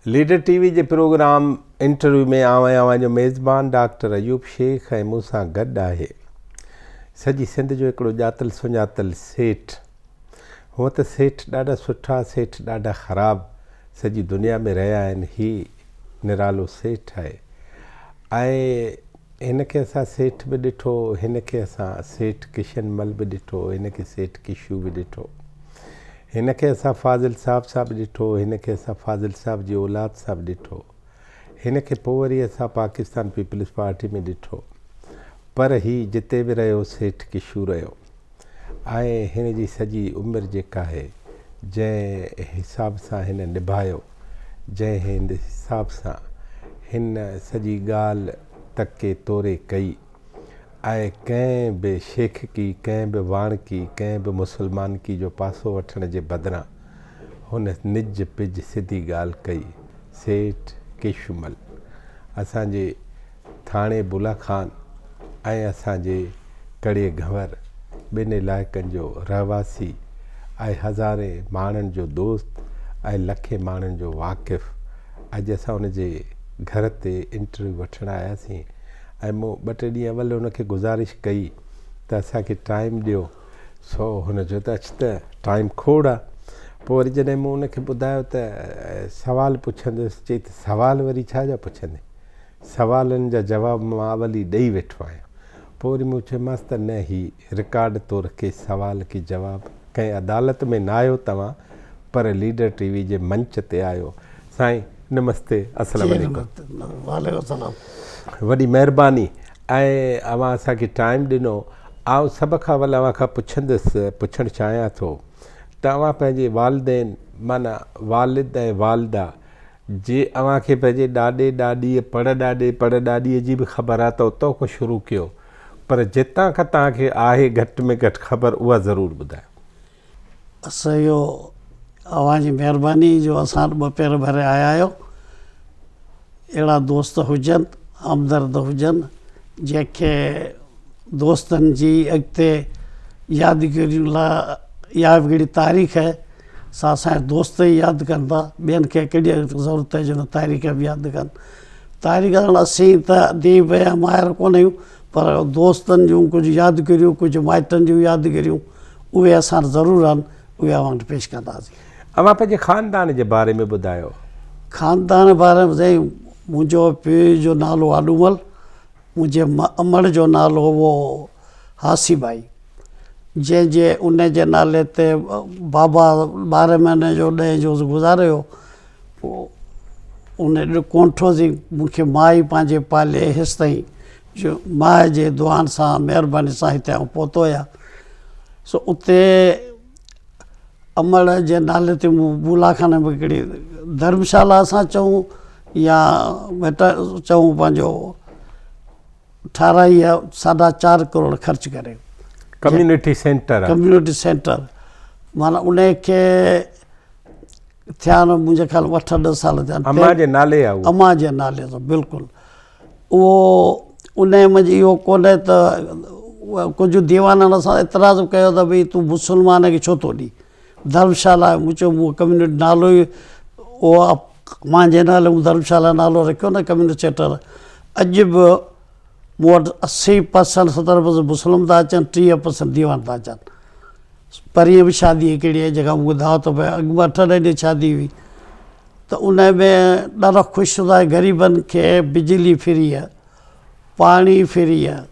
Leader ٽي V جي programme interview ۾ آئون آهيان اوهان جو ميزبان ڊاڪٽر ايوب شيخ ۽ مون سان گڏ آهي سڄي سنڌ جو هڪڙو ڄاتل سڃاتل سيٺ. هونء ته سيٺ ڏاڍا سٺا سيٺ ڏاڍا خراب سڄي دنيا ۾ رهيا آهن هي نرالو سيٺ آهي ۽ هن کي اسان سيٺ به ڏٺو هن کي اسان سيٺ ڪشن مل به ڏٺو هن کي سيٺ ڪشو به ڏٺو. هن کي اسان فاضل صاحب سان به ڏٺو، هن کي اسان فاضل صاحب جي اولاد سان به ڏٺو، هن کي پوء وري اسان پاڪستان پيپلز پارٽي ۾ ڏٺو. پر هي جتي به رهيو سيٺ ڪشو رهيو ۽ هن جي سڄي عمر جيڪا آهي جنهن حساب سان هن نڀايو، جنهن حساب سان هن سڄي ڳالهه تڪي توري ڪئي، ۽ ڪنهن به شيخڪي، ڪنهن به واڻڪي، ڪنهن به مسلمانڪي جو پاسو وٺڻ جي بدران هن نج پج سڌي ڳالهه ڪئي. سيٺ ڪيشومل اسان جي ٿاڻي بولا خان ۽ اسان جي ڪڙي گهنور ٻن علائقن جو رهواسي ۽ هزارين ماڻهن جو دوست ۽ لکين ماڻهن جو واقف اڄ اسان ان جي گهر تي انٽرويو وٺڻ آياسين. ۽ مون ٻه ٽي ڏينهن اول هن کي گذارش ڪئي ته اسان کي ٽائيم ڏيو سو هن چيو ته اچ ته ٽائيم کوڙ آ پوء وري جڏهن مون ان کي ٻڌايو ته سوال پڇندس چئي ته سوال وري ڇا جا پڇندين سوالن جا جواب مان اول ئي ڏئي ويٺو آهيان پوء وري مون چيومانس ته نه هي رڪارڊ طور ڪي سوال ڪي جواب ڪنهن عدالت ۾ نه آهيو توهان پر ليڊر ٽي وي جي منچ تي آهيو سائين نمستي السلام عليڪم. وعليڪم السلام. وڏي مهرباني ۽ اوهان اسان کي ٽائيم ڏنو. آئون سڀ کان اول اوهان کان پڇندس پڇڻ چاهيان ٿو ته اوهان پنهنجي والدين معنيٰ والد ۽ والده جي اوهان کي پنهنجي ڏاڏي ڏاڏيء پڙ ڏاڏي پڙ ڏاڏيء جي به خبر آهي ته اتان کان شروع ڪيو پر جتان کان توهان کي آهي گهٽ ۾ گهٽ خبر اها ضرور ٻڌايو. اسان اهو اوهان جي مهرباني جو اسان وٽ ٻه پير ڀري آيا آهيو. اهڙا دوست هجن، همدرد هجن، جنهن کي دوستن جي اڳتي يادگيرين لاء اها به هڪڙي تاريخ آهي سا اسان جا دوست ئي ياد ڪندا، ٻين کي ڪهڙي ضرورت آهي جو ان تاريخ به ياد ڪن. تاريخ هاڻ اسين ته اديب يا ماهر ڪونه آهيون پر دوستن جون ڪجهه يادگيريون، ڪجهه مائٽن جون يادگيريون اهي اسان وٽ ضرور آهن، اهي اوهان وٽ پيش ڪنداسين. اوهان پنهنجي خاندان جي باري ۾ ٻڌايو. خاندان باري ۾ سائين منهنجو پيء جو نالو آڏومل، منهنجي امڙ جو نالو هو هاسي ٻائي، جنهن جي ان جي نالي تي بابا ٻارهين مهيني جو ڏهين جو گذاري ويو، پوء ان ڪونٺوسين مون کي ماء ئي پنهنجي پالي هيستائين جو ماء جي دعائن سان مهرباني سان هتي آئون پهتو آهيان. سو اتي امڙ جي نالي تي مون بولاخاني ۾ هڪڙي ڌرمشالا اسان چئون يا چئون پنهنجو ٺاراهي آهي ساڍا چار ڪروڙ خرچ ڪري. ڪميونٽي سينٽر آهي. ڪميونٽي سينٽر معنيٰ ان کي ٿيا آهن منهنجي خيال ۾ اٺ ڏهه سال ٿيا آهن. امان جي نالي آهي اهو. امان جي نالي سان بلڪل. اهو انهيء منجهه اهو ڪونهي ته ڪجهه ديوانن اسان اعتراض به ڪيو ته ڀئي تون مسلمان کي ڇو ٿو ڏين ڌرمشالا مون چيو مون ڪميونٽي نالو ئي اهو مانجي نالي مون ڌرمشالا نالو رکيو نه ڪميونٽي سينٽر اڄ به مون وٽ اسي پرسنٽ ستر پرسنٽ مسلم ٿا اچن 30 پرسنٽ ديوان ٿا اچن پرينء به شادي هڪڙي آهي جيڪا مون کي دعوت پئي اڳ ۾ اٺ ڏهه ڏينهن شادي هئي ته ان ۾ ڏاڍا خوش ٿيندا آهن غريبن کي بجلي فري آهي پاڻي فري آهي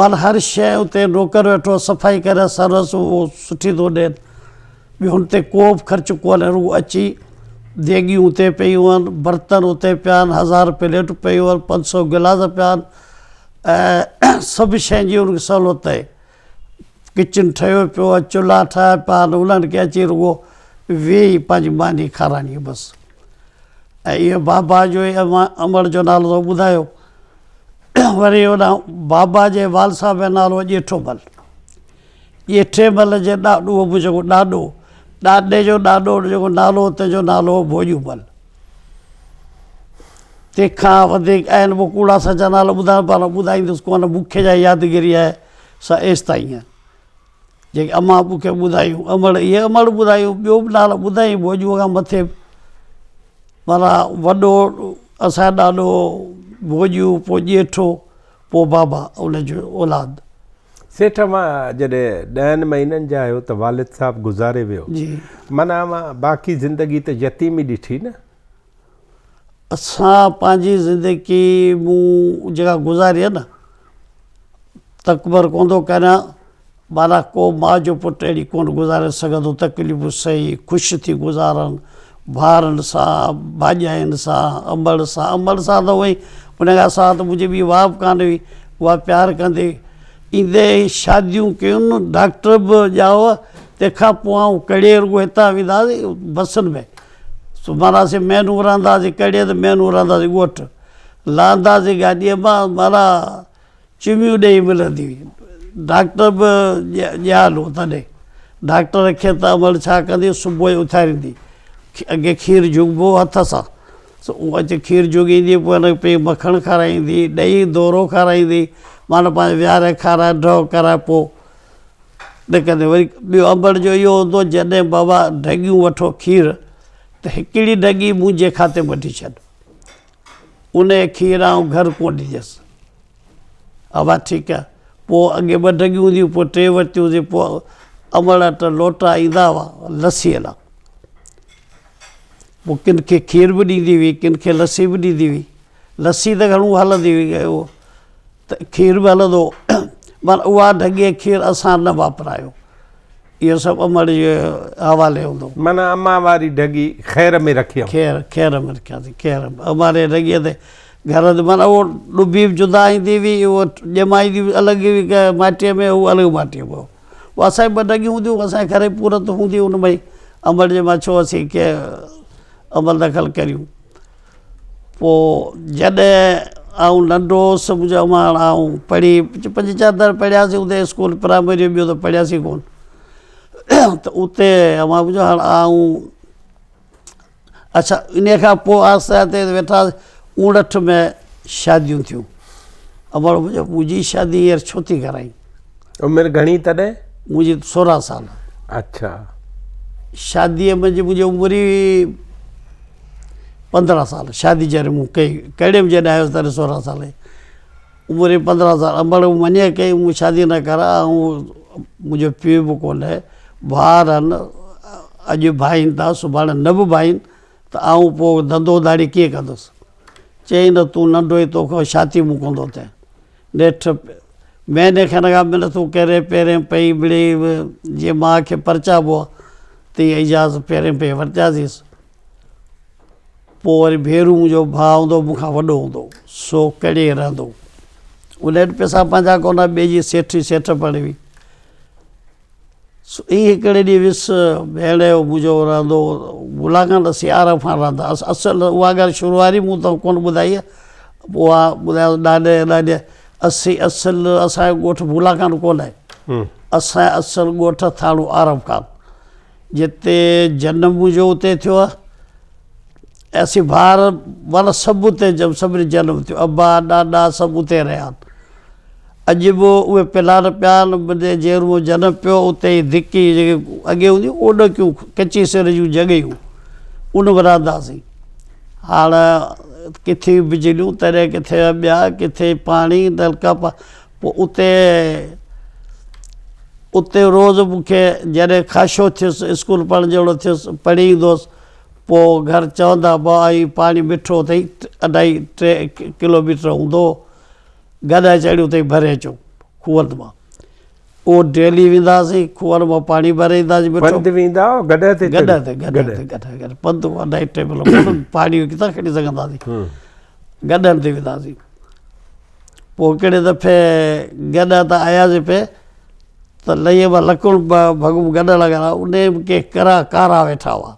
معنيٰ هر شيء اتي نوڪر ويٺو صفائي ڪري سروس اهو سٺي ٿو ڏين ٻيو هن تي ڪو به خرچ ڪونهي رڳو اچي ديڳيون اتي پيون آهن برتن اتي پيا آهن هزار پليٽون پيون آهن پنج سو گلاس پيا آهن ۽ سڀ شين جي ان کي سهولت آهي ڪچن ٺهيو پيو آهي چلها ٺاهيا پيا آهن انهن کي اچي رڳو ويهي پنهنجي ماني کارائڻي آهي بس ۽ اهو بابا جو امڙ جو نالو تو ٻڌايو وري هوڏانهن بابا جي والد صاحب جو نالو ڄيٺومل ڄيٺيمل جي ڏاڏو هو جيڪو ڏاڏو ڏاڏي جو ڏاڏو جيڪو نالو هو تنهن جو نالو هو ڀوڄومل تنهن کان وڌيڪ آهن پوء ڪوڙا سچا نالا ٻڌايان پر ٻڌائيندس ڪونه مون کي جا يادگيري آهي سا ايستائين آهي. جيڪي امان مون کي ٻڌايون، امڙ اهي امڙ ٻڌايون، ٻيو به نالا ٻڌايائين ڀوڄوء کان مٿي به. معنيٰ وڏو اسان جو ڏاڏو ڀوڄيو پوء ڄيٺو پوء بابا ان جو اولاد. سيٺ اوهان جڏهن ڏهن مهينن جا آهيو ته والد صاحب گذاري ويو. جي. معنيٰ اوهان باقي زندگي ته يتيمي ڏٺي نه؟ اسان پنهنجي زندگي مون جيڪا گذاري آهي نه تڪبر ڪونه ٿو ڪريان معنيٰ ڪو ماء جو پٽ اهڙي ڪونه گذاري سگهندو تڪليفون سهي خوش ٿي گذارن ڀائرن سان ڀاڄاين سان امڙ سان امڙ سان ته اونئن ئي ان کان سواء ته منهنجي ٻي واهه به ڪانه هئي اها پيار ڪندي ايندي ئي شاديون ڪيون ڊاڪٽر به ڄائو تنهن کان پوء آئون ڪڙي رڳو هتان ويندا هئاسين بسن ۾ سمهنداسين مهينو رهنداسين ڪڙي ته مهينو رهنداسين ڳوٺ لهنداسين گاڏيء مان معنيٰ چميون ڏيئي ملندي هئي. ڊاڪٽر به ڄايل هو تڏهن. ڊاڪٽر کي ته امڙ ڇا ڪندي صبح جو اٿاريندي. اڳي کير جهڳبو هو هٿ سان. سو اهو اچي کير جهڳيندي پوء هن کي پئي مکڻ کارائيندي، ڏهي دورو کارائيندي، معنيٰ پنهنجي ويهاري کارائي ڍؤ ڪرائي پوء ڏڪندي. وري ٻيو امڙ جو اهو هوندو هو جڏهن بابا ڍڳيون وٺو کير ته هڪڙي ڍڳي منهنجي کاتي ۾ وٺي ڇڏ. انهيء کير آئون گهر ڪونه ڏينديس. ابا ٺيڪ آ. پوء اڳي ٻه ڍڳيون هونديون پوء ٽي ورتيون سين پوء امڙ وٽ لوٽا ايندا هئا لسيء لاء. پوء ڪن کي کير به ڏيندي هئي ڪن کي لسي به ڏيندي هئي. لسي ته گهڻو هلندي هئي اهو ته کير به هلندو هو. پر اها ڍڳيء کير اسان نه واپرايو. اهو سڀ امڙ جي حوالي هوندو هو. معنيٰ امان واري ڍڳي خير ۾ رکيائون. خير خير ۾ رکياسين خير ۾ امان واري ڍڳيء تي گهر تي معنيٰ اهو ڏبي به جدا ايندي هئي اهو ڄمائيندي به الڳ هئي ماٽيء ۾ هو الڳ ماٽيء ۾ هو. پوء اسان جي ٻه ڍڳيون هونديون هيون اسان جي گهر جي پورت هوندي هئي ان ۾ ئي امڙ جي مان ڇو اسين ڪي عمل دخل ڪريون. پوء جڏهن آئون ننڍو هوس منهنجو امان آئون پڙهي پنج چار در پڙهياسين اتي اسڪول پرائمري ٻيو ته پڙهياسين ڪون ته اتي امان منهنجو هاڻ آئون اڇا ان کان پوء آهستي آهستي ويٺاسين اوڻهٺ ۾ شاديون ٿيون امڙ منهنجو منهنجي شادي هينئر ڇو ٿي ڪرائين عمر گهڻي تڏهن؟ منهنجي 16 سال. اڇا. شاديء ۾ منهنجي عمر ئي 15 سال شادي جڏهن مون ڪئي ڪهڙي به جڏهن آيس تڏهن 16 سال هئي عمر ئي 15 سال امڙ مڃي ڪئي مون شادي نه ڪرا ۽ منهنجو پيء به ڪونهي ڀائر آهن اڄ ڀائين ٿا سڀاڻي نه به ڀائين ته آئون پوء ڌنڌو ڌاڙي ڪيئن ڪندس چيائين نه تون ننڍو آهين توکان شادي مون ڪونه ٿو ٿئي نيٺ مهيني کن کان منٿون ڪري پيرين پئي مڙئي جيئن ماء کي پرچائبو آ تيئن اجازت پيرين پئي ورتياسينس. پوء وري ڀيرو منهنجو ڀاء هوندو هو مون کان وڏو هوندو هو سو ڪڙي رهندو هو. ان وٽ پئسا پنهنجا ڪونه ٻئي جي سيٺ سيٺ پڻ هئي. سو ائين هڪڙي ڏينهن ويس ڀيڻ جو منهنجو رهندو هو گلا خان سيارا کان رهندا هئا اصل اها ڳالهه شروع واري مون توکي ڪونه ٻڌائي آهي پوء اها ٻڌايو ڏاڏي ڏاڏي اسين اصل اسان جو ڳوٺ ڀولا خان ڪونه آهي اسان جو اصل ڳوٺ ٿاڻو عارب خان جتي جنم منهنجو اتي ٿيو آهي اسين ڀائر معنيٰ سڀ اتي سڀني جنم ٿيو ابا ڏاڏا سڀ اتي رهيا آهن اڄ به اهي پلاٽ پيا آهن منهنجي جنهن روم ۾ جنم پيو اتي ئي ڌڪي جيڪي اڳي هونديون اوڏڪيون ڪچي سر جون جڳهيون ان ۾ رهندا هئاسين هاڻ ڪٿي بجليون تڏهن ڪٿي ٻيا ڪٿي پاڻي نلڪا پوء اتي اتي روز مون کي جڏهن خاشو ٿيس اسڪول پڙهڻ جهڙو ٿيس پڙهي ايندو هوس پوء گهر چوندا بابا هي پاڻي مٺو اٿئي اڍائي ٽي ڪلوميٽر هوندو هو گڏهه چڙهي اتي ڀري اچو کوهن مان. اهو ڊيلي ويندا هئاسين کوهن مان پاڻي ڀري ايندا هئاسين مٺو. پنڌ ويندا هئا گڏهه تي چڙهي؟ گڏهه تي گڏهه تي گڏهه گڏهه پنڌ اڍائي ٽي ڪلو ميٽر پاڻي ڪٿان کڻي سگهندا هئاسين گڏهن تي ويندا هئاسين. پوء هڪڙي دفعي گڏهه تان آياسين پئي ته لئيء مان لڪڻ ڀڳم گڏهه لڳل آ انهيء ۾ ڪي ڪرا ڪارا ويٺا هئا.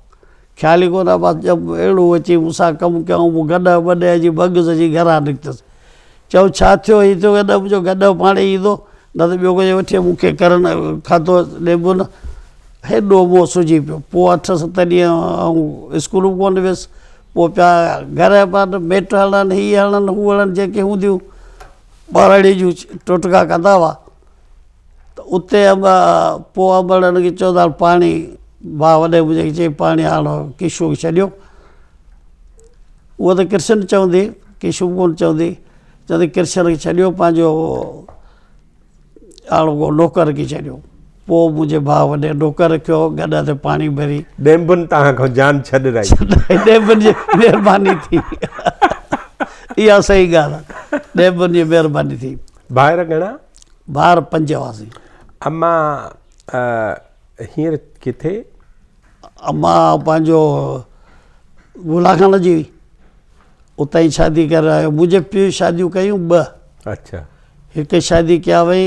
خيال ئي ڪونه بس ڄم اهڙو اچي مون سان ڪم ڪيائون مون گڏهه ٻڏي اچي ڀڳس اچي گهران نڪتس. چئو ڇا ٿيو هي ٿيو گڏهه منهنجو گڏهه پاڻ ئي ايندو نه ته ٻيو ڪجهه وٺي مون کي ڪرن کاڌو ڏبو نه. هيڏو منهن سجي پيو. پوء اٺ ست ڏينهن آئون اسڪول به ڪونه ويس. پوء پيا گهر جا ميٽ هڻن هي هڻن هو هڻن جيڪي هونديون ٻهراڙي جون ٽوٽڪا ڪندا هئا. ته اتي پوء امڙ هن کي چيو ته هاڻ پاڻي ڀاء وڏي منهنجي کي چئي پاڻي هاڻ ڪشو کي ڇڏيو. اهو ته ڪرشن چوندي، ڪيشو به ڪونه چوندي، چوندي ڪرشن کي ڇڏيو پنهنجو آڙوگو نوڪر کي ڇڏيو. پوء منهنجي ڀاء وڏي نوڪر رکيو، گڏهه تي پاڻي ڀري. ڏينڀن توهان کان جان ڇڏرائي. ڇڏرائي، ڏينڀن جي مهرباني ٿي. اها صحيح ڳالهه آهي، ڏينڀن جي مهرباني ٿي. ڀائر گهڻا؟ ڀائر پنج هئاسين. اما هينئر ڪٿي؟ اما پنهنجو گولا خان جي هئي، اتان ئي شادي ڪري آيو. منهنجي پيء شاديون ڪيون ٻه. اڇا. هڪ شادي ڪيا وئي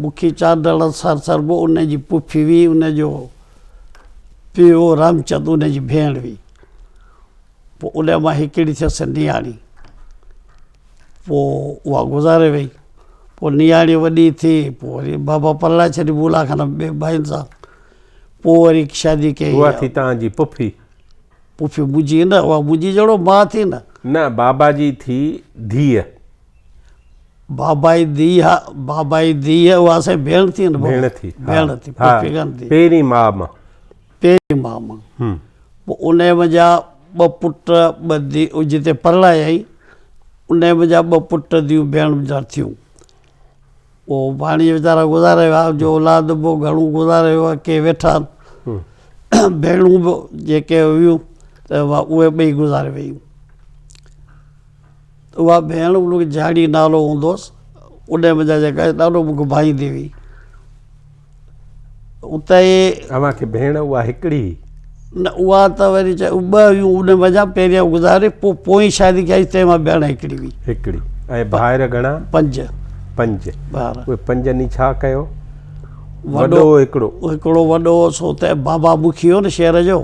مکي چانڊڙ سر سربو ان جي پڦي هئي، ان جو پيء هو رامچند، ان جي ڀيڻ هئي. پوء ان مان هڪڙي ٿيس نياڻي. پوء اها گذاري وئي. پوء نياڻي وڏي ٿي، پوء وري بابا پرڻائي ڇڏي بولا خان ٻئي ڀائين سان. پوء وري شادي ڪئي. اها ٿي توهان جي پڦي؟ پڦي منهنجي نه، اها منهنجي جهڙو ماء ٿي نه. نه، بابا جي ٿي ڌيء. بابا جي ڌيء، ها بابا جي ڌيء اها اسان جي ڀيڻ ٿي نه. ڀيڻ ٿي، ها. ڀيڻ ٿي، پڦي ڪانه ٿي. پهرين ماء مان. پهرين ماء مان. پوء انهيء منجهان ٻه پٽ ٻه ڌيء جتي پرڻايائين، انهيء منجهان ٻه پٽ ڌيئون ڀيڻ منجهان ٿيون. پوء ڀاڻيج ويچارا گذاري ويا، جو اولاد به گهڻو گذاري ويو آهي، ڪي ويٺا آهن. ڀيڻون به جيڪي هيون ته اهي ٻئي گذاري ويون. اها ڀيڻ ان کي جهاڙي نالو هوندو هوس، انهيء منجهان جيڪا ڏاڍو مون کي ڀائيندي هئي. اتي. اوهان کي ڀيڻ اها هڪڙي هئي؟ نه اها ته وري چئه ٻه هيون ان منجهان پهريان گذاري پوء پوئين شادي ڪيائين تنهن مان ڀيڻ هڪڙي هئي. هڪڙي ۽ ڀائر گهڻا؟ پنج. پنج. ڀائر. اهي پنجن ئي ڇا ڪيو؟ وڏو هڪڙو. هڪڙو وڏو هو سو ته بابا مکي هو نه شهر جو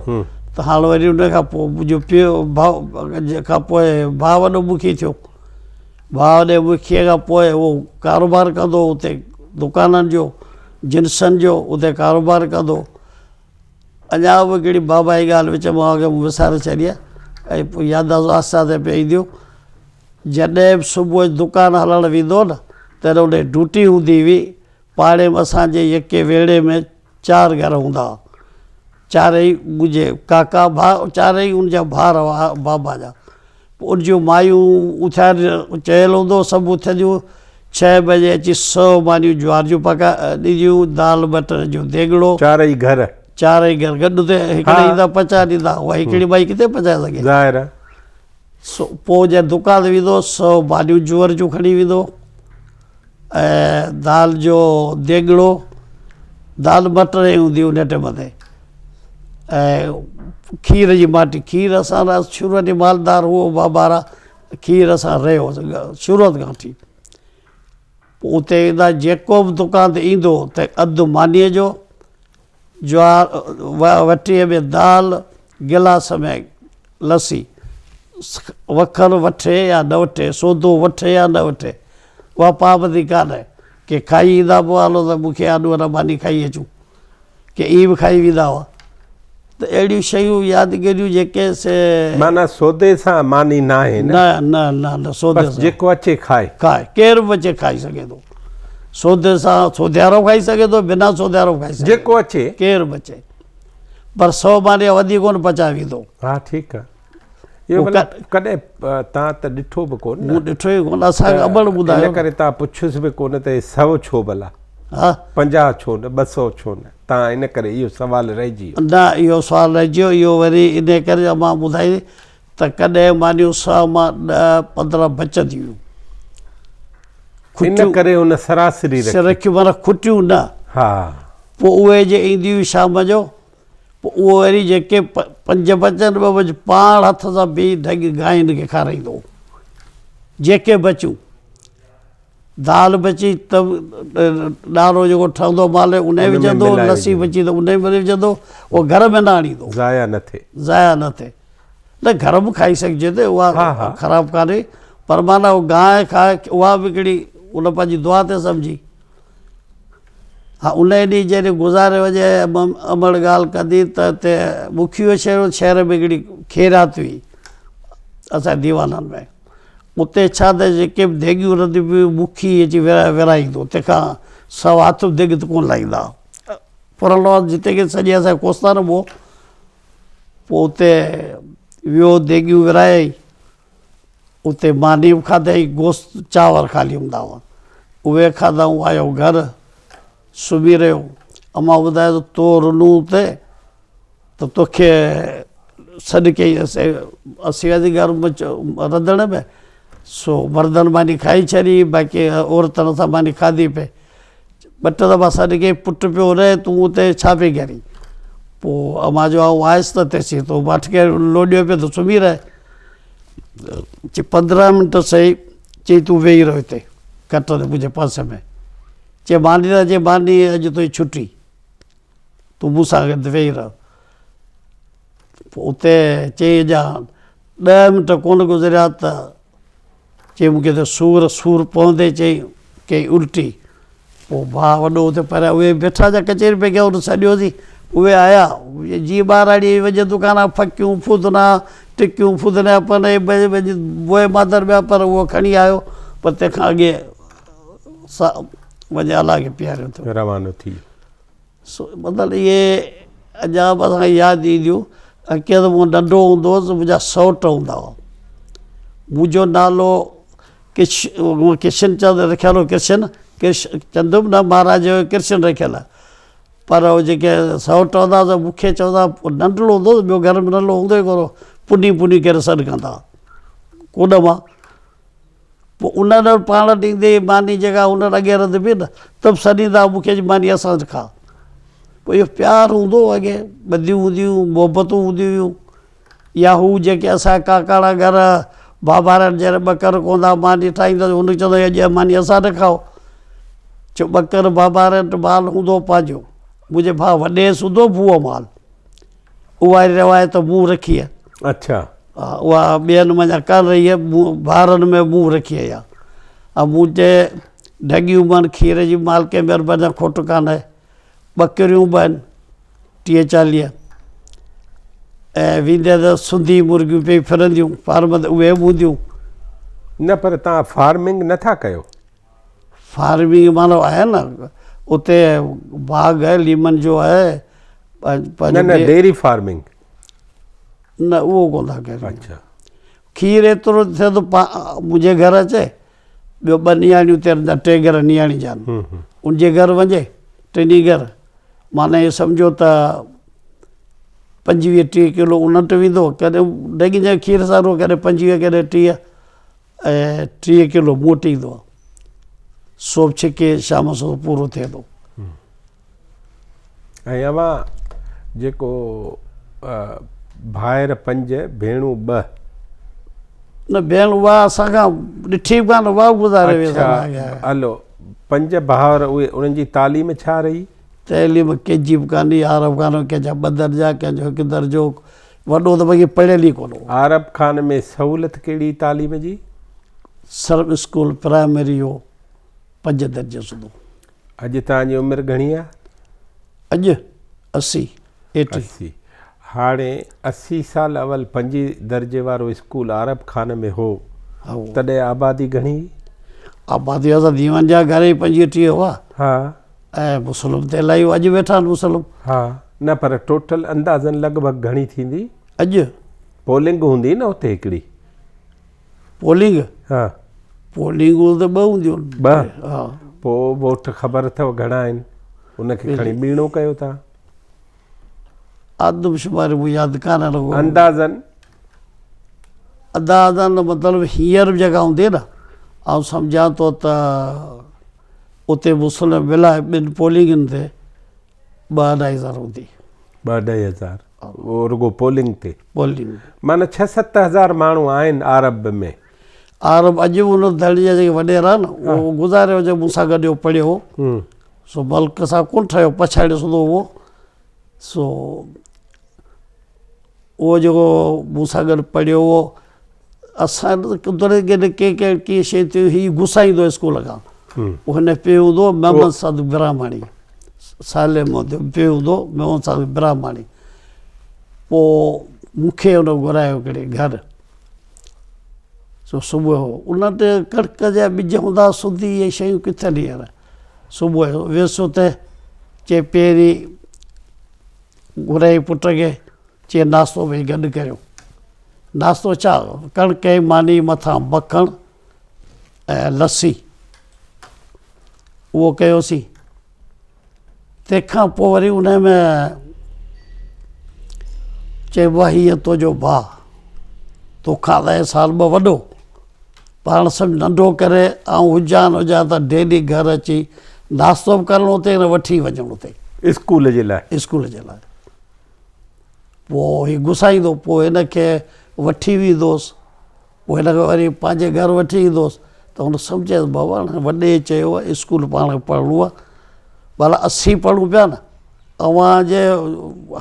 ته هاڻ وري ان کان پوء منهنجو پيء ڀاء کان پوء ڀاء وڏو مکي ٿيو. ڀاء وڏي مکيء کان پوء اهو ڪاروبار ڪندو هو اتي دڪانن جو جنسن جو اتي ڪاروبار ڪندو هو. اڃا به هڪڙي بابا جي ڳالهه وچ مان اوهان کي مون وساري ڇڏي آهي ۽ پوء يادداشت آهستي آهستي پئي اينديون. جڏهن به صبح جو دڪان هلڻ ويندو هو نه تڏهن ان جي ڊيوٽي هوندي هئي. پاڙي ۾ اسان جي يڪي ويڙهي ۾ چار گهر هوندا هئا. چارئي منهنجي ڪاڪا ڀاء چارئي ان جا ڀائر هئا بابا جا. پوء ان جون مايون اٿيار چيل هوندو هو سڀ اٿنديون ڇهه بجي اچي سئو مانيون جوار جون پڪا ڏينديون دال مٽر جو ديڳڙو. چارئي گهر. چارئي گهر گڏ اتي هڪڙي ايندا پچائي ڏيندا اها هڪڙي مائي ڪٿي پچائي سگهي. ظاهر آهي. سو پوء جڏهن دڪان تي ويندو هو سئو مانيون جوئر جون کڻي ويندو هو. ۽ دال جو ديڳڙو، دال مٽر جي هوندي هئي ان ٽيم تي ۽ کير جي ماٽي کير اسان لاء شروع کان مالدار هو بابا را کير اسان رهيو شروعات کان وٺي پوء اتي ويندا جيڪو به دڪان تي ايندو ته اڌ مانيء جو جوار وٽيء ۾ دال، گلاس ۾ لسي. وکر وٺي يا نه وٺي، سودو وٺي يا نه وٺي، اها پابندي ڪانهي. ڪي کائي ايندا به هئا، هلو ته مون کي آڏو اڃا ماني کائي اچون. ڪي ائين به کائي ويندا هئا. ته اهڙيون شيون يادگيريون جيڪي سي. معنيٰ سودي سان ماني ناهي نه؟ نه نه نه نه سودي بس سان. جيڪو اچي کائي. کائي، ڪير به اچي کائي سگهي ٿو. سودي سان سوديارو کائي سگهي ٿو، بنا سوديارو به کائي سگهي ٿو. جيڪو اچي. ڪير به اچي. پر سو ماني کان وڌيڪ ڪونه پچائي ويندو. ها ٺيڪ آ. اهو ڀلا ڪڏهن تان ته ڏٺو به ڪونه نه. مون ڏٺو ئي ڪونه، اسان کي ابڙ ٻڌايو. ان ڪري تان پڇيس به ڪونه ته هي سو ڇو ڀلا؟ ها. 50 ڇو نه، 200 ڇو نه؟ تان ان ڪري اهو سوال رهجي ويو. نه اهو سوال رهجي ويو، اهو وري ان ڪري جو مان ٻڌائي ته ڪڏهن مانيون سو مان ڏهه پندرهن بچنديون هيون. ان ڪري هن سراسري رکي. رکيون معنيٰ کٽيون نه. ها. پوء اهي جي اينديون هيون شام جو، پوء اهو وري جيڪي پنج بچن ٻه بچن پاڻ هٿ سان بيهي ڍڳ گاين کي کارائيندو هو. جيڪي بچيون. دال بچي ته ڏارو جيڪو ٺهندو مال ان ۾ وجهندو، لسي بچي ته ان ۾ وجهندو، اهو گهر ۾ نه آڻيندو. ضايع نه ٿئي. ضايع نه ٿئي. نه گهر به کائي سگهجي ٿي اها خراب ڪانهي پر معنيٰ اهو گانء کائي اها به هڪڙي ان پنهنجي دعا تي سمجهي. ها انهيء ڏينهن جڏهن گذاري وڃي امڙ ڳالهه ڪندي ته اتي مکيو شهر هو، شهر ۾ هڪڙي خيرات هئي اسان جي ديوانن ۾ اتي ڇا ته جيڪي به ديڳيون رڌبيون هيون مکي اچي ورهائيندو تنهن کان سوا هٿ به ديڳ تي ڪونه لائيندا هئا. پراڻو جتي ڪي سڄي اسان جي ڪوستان به هو. پوء اتي ويو ديڳيون ورهايائين. اتي ماني به کاڌائين، گوشت چانور خالي هوندا هئا. اهي کاڌائون، آيو گهر سمهي رهيو. امان ٻڌايو ته تو رنو اتي ته توکي سڏ ڪيائين. اسين وياسين گهر ۾ رڌڻ ۾ سو مردن ماني کائي ڇڏي، باقي عورتن سان ماني کاڌي پئي. ٻه ٽي دفعا سڏ ڪيائين، پٽ پيو رهي، تون اتي ڇا پئي ڪرين؟ پوء امان چيو آئون آيس ته تيسين تو ماٺ ڪري لوڏيو پيو ته سمهي رهه. چي 15 منٽ سهي، چي تون ويهي رهه هتي کٽ تي منهنجي پاسي ۾. چي ماني ته چي ماني اڄ تنهنجي ڇٽي، تون مون سان گڏ ويهي رهه. پوء اتي چئي اڃا 10 منٽ ڪونه گذريا ته چي مون کي ته سور سور پوندي چئي ڪئي الٽي. پوء ڀاء وڏو اتي پريان اهي بيٺا جا ڪچهري پئي ڪيا ان سڏيوسين اهي آيا جيئن ٻاراڙي وڃي دڪان ڦڪيون ڦودنا ٽڪيون ڦودنا پن بوء مادر ٻيا پر اهو کڻي آيو پر تنهن کان اڳي وڃي الله کي پياريو ٿيو روانو ٿي سو مطلب اهي اڃا به اسان کي ياد اينديون ۽ ڪنهن دفعو ننڍو هوندو هوس منهنجا سئوٽ هوندا هئا منهنجو نالو ڪش ڪشن چند رکيل هو ڪرشن ڪرش چند به نه مهاراج جو ڪرشن رکيل آهي پر اهي جيڪي سئوٽ هوندا هئا مون کي چوندا هئا ننڍڙو هوندو هوس ٻيو گهر ۾ ننڍڙو هوندو ئي ڪونه هو پني پني ڪري سڏ ڪندا هئا ڪوڏ مان پوء انهن وٽ پاڻ وٽ ايندي ماني جيڪا انهن وٽ اڳي رڌبي نه ته به سڏيندا هئا مون کي ماني اسان وٽ کاء. پوء اهو پيار هوندو هو اڳي ٻڌيون هونديون هيون محبتون هونديون هيون يا هو جيڪي اسان جا ڪاڪاڻا گهر بابارن جڏهن ٻڪر ڪوندا ماني ٺاهيندا هن کي چوندا اڄ ماني اسان وٽ کائو. چيو ٻڪر بابارن وٽ مال هوندو هو پنهنجو منهنجي ڀاء وڏي سوڌو ڀوء مال. اها روايت مون رکي آهي. اڇا. اها ٻين منجهان ڪانه رهي آهي، مون ڀائرن ۾ مون رکي آهي اها. ۽ مون چي ڍڳيون به آهن، کير جي مالڪ مهرباني سان کوٽ ڪانه آهي. ٻڪريون به آهن 30 40 ۽ ويندي ته سنڌي مرغيون پئي ڦرنديون فارم تي اهي به هونديون. نه پر توهان فارمنگ نه ٿا ڪيو؟ فارمنگ معنيٰ آهي نه اتي باغ آهي ليمن جو آهي نه نه ڊيري فارمنگ نه اهو ڪونه ٿا ڪريون. اڇا. کير ايترو ٿئي ٿو منهنجي گهر اچي ٻيو ٻه نياڻيون تي ٽي گهر نياڻي جا آهن ان جي گهر وڃي ٽنهي گهر معنيٰ اهو سمجهو ته 25 30 ڪلو ان وٽ ويندو ڪڏهن ڍڳين جي کير سان ڪڏهن 25 ڪڏهن 30 ۽ 30 ڪلو مون وٽ ايندو آهي سو به ڇڪي شام سو پورو ٿئي ٿو. ۽ اوهان جيڪو ڀائر پنج ڀيڻون ٻه. نه ڀيڻ اها اسان کان ڏٺي به ڪانه اها به گذاري وئي اڇا هلو پنج ڀائر اهي انهن جي تعليم ڇا رهي؟ تعليم ڪنهن جي به ڪانهي عارب خان ۾ ڪنهن جا ٻه درجا ڪنهن جو هڪ درجو وڏو ته باقي پڙهيل ئي ڪونه هو. عارب خان ۾ سهولت ڪهڙي تعليم جي؟ سرب اسڪول پرائمري هو پنج درجي سوڌو. اڄ توهان جي عمر گهڻي آهي؟ اڄ 80، ايٽي. 80. هاڻي 80 سال اول پنجين درجي وارو اسڪول عارب خان ۾ هو تڏهن آبادي گهڻي هئي؟ آبادي اسان ديوان جا گهر ئي 25 30 هئا. ها. ۽ مسلم ته الائي اڄ ويٺا آهن مسلم. ها نه پر ٽوٽل اندازن لڳ ڀڳ گهڻي ٿيندي؟ اڄ؟ پولنگ هوندي نه اتي هڪڙي. پولنگ؟ ها. پولنگون ته ٻه هونديون آهن. ٻه؟ ها. پوء ووٽ خبر اٿو گهڻا آهن ان کي کڻي ٻيڻو ڪيو تان. آدمشماري مون ياد ڪانه رڳو. اندازن؟ اندازن مطلب هينئر به جيڪا هوندي نه آئون سمجهان ٿو ته اتي مسلم ملائي ٻن پولنگن تي ٻه اڍائي هزار هوندي. ٻه اڍائي هزار اهو رڳو پولنگ تي؟ پولنگ. معنيٰ ڇهه ست هزار ماڻهو آهن عرب ۾. عرب اڄ به ان ڌڻي جا جيڪي وڏيرا آهن اهو گذاري ويو جيڪو مون سان گڏ اهو پڙهيو هو سو ملڪ سان ڪونه ٺهيو پڇاڙي سڌو اهو سو اهو جيڪو مون سان گڏ پڙهيو هو اسان قدرت ڪي ڪي ڪي ڪي شي ٿي هي گسائيندو اسڪول کان هن پيء هوندو محمد صادق براهماڻي صالح محمد پيء هوندو محمد صادق براهماڻي پوء مون کي هن گهرايو هڪڙي گهر سو صبح جو ان تي ڪڻڪ جا ٻج هوندا سنڌي اهي شيون ڪٿي هينئر صبح جو ويس اتي چي پهرين گهرائي پٽ کي چي ناشتو ٻئي گڏ ڪريو. ناشتو ڇا ڪڻڪ ۽ ماني مٿان مکڻ ۽ لسي اهو ڪيوسين. تنهن کان پوء وري ان ۾ چئبو آهي هيء تنهنجو ڀاء توکان ته سال ٻه وڏو پاڻ سمجهه ننڍو ڪري آئون هجان نه هجان ته ڊيلي گهر اچي ناشتو به ڪرڻو اٿئي نه وٺي وڃڻو اٿئي اسڪول جي لاء اسڪول جي لاء پوء هي گسائيندو پوء هن کي وٺي ويندوس پوء هن کي وري پنهنجي گهر وٺي ايندوس ته هن سمجهيس بابا هاڻي وڏي چيو آهي اسڪول پاڻ کي پڙهڻو آهي ڀلا اسين پڙهون پيا نه اوهان جي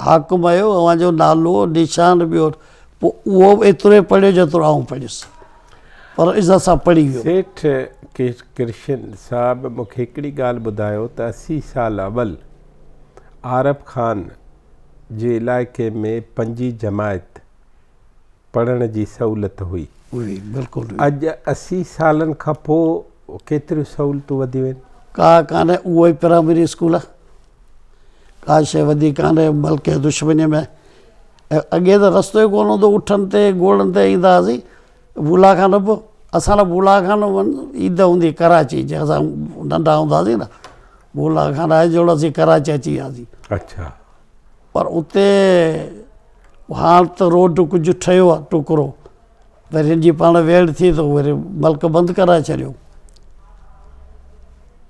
حاڪم آهيو اوهان جو نالو نشان ٻيو پوء اهو به ايترو ئي پڙهيو جيترو آئون پڙهيس پر عزت سان پڙهي ويو. سيٺ ڪرشن صاحب مون کي هڪڙي ڳالهه ٻڌايو ته 80 سال اول عارب خان جي علائقي ۾ پنجين جماعت پڙهڻ جي سهولت هئي. هئي بلڪل هئي. اڄ 80 سالن کان پوء ڪيتريون سهولتون وڌيون آهن؟ ڪا ڪانهي اهو ئي پرائمري اسڪول آهي ڪا شيء وڌي ڪانهي ملڪ جي دشمني ۾ ۽ اڳي ته رستو ئي ڪونه هوندو اٺن تي گهوڙن تي ايندا هئاسين بولا خان به اسان لاء بولا خان عيد هوندي ڪراچي جي اسان ننڍا هوندا هئاسين نه بولا خان آهي جهڙو اسين ڪراچي اچي وياسين. اڇا. پر اتي هاڻ ته روڊ ڪجهه ٺهيو آهي ٽڪرو وري هن جي پاڻ ويڙهه ٿي ته وري ملڪ بند ڪرائي ڇڏيو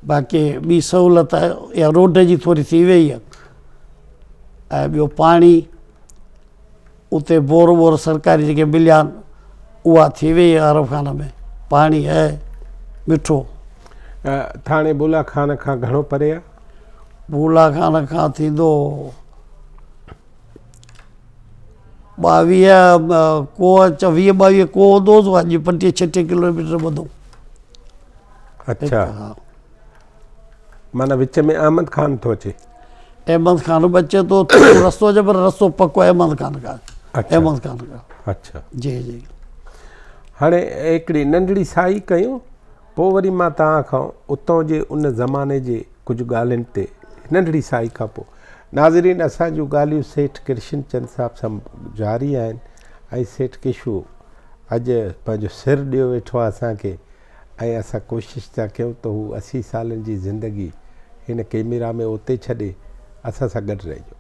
باقي ٻي سهولت اها روڊ جي ٿوري ٿي وئي آهي ۽ ٻيو پاڻي اتي بور وور سرڪاري جيڪي مليا آهن اها ٿي وئي آهي عرب خانه ۾ پاڻي آهي مٺو. ٿاڻي بولا خان کان گهڻو پري آهي؟ بولا خان کان ٿيندو 22 ڪوهه 20 22 ڪوهه هوندو هوس اڄ 25 26 ڪلوميٽر ٻڌو. اڇا معنيٰ وچ ۾ احمد خان ٿو اچي. احمد خان به اچي ٿو ٿورو رستو اچي پر رستو پڪو احمد خان کان احمد خان کان. اڇا جي جي. هاڻي هڪڙي ننڍڙي سائي ڪيون پوء وري مان توهان کان اتان جي ان زماني جي ڪجهه ڳالهين تي ننڍڙي سائي کان پوء ناظرين اسان جون ڳالهيون سيٺ ڪرشن چند صاحب سان جاري آهن ۽ سيٺ ڪشو اڄ پنهنجو سر ڏيو ويٺو آهي اسان کي ۽ اسان ڪوشش ٿا ڪيون ته هو 80 سالن جي زندگي هن ڪيميرا ۾ اوتي ڇڏي اسان سان گڏ رهجو.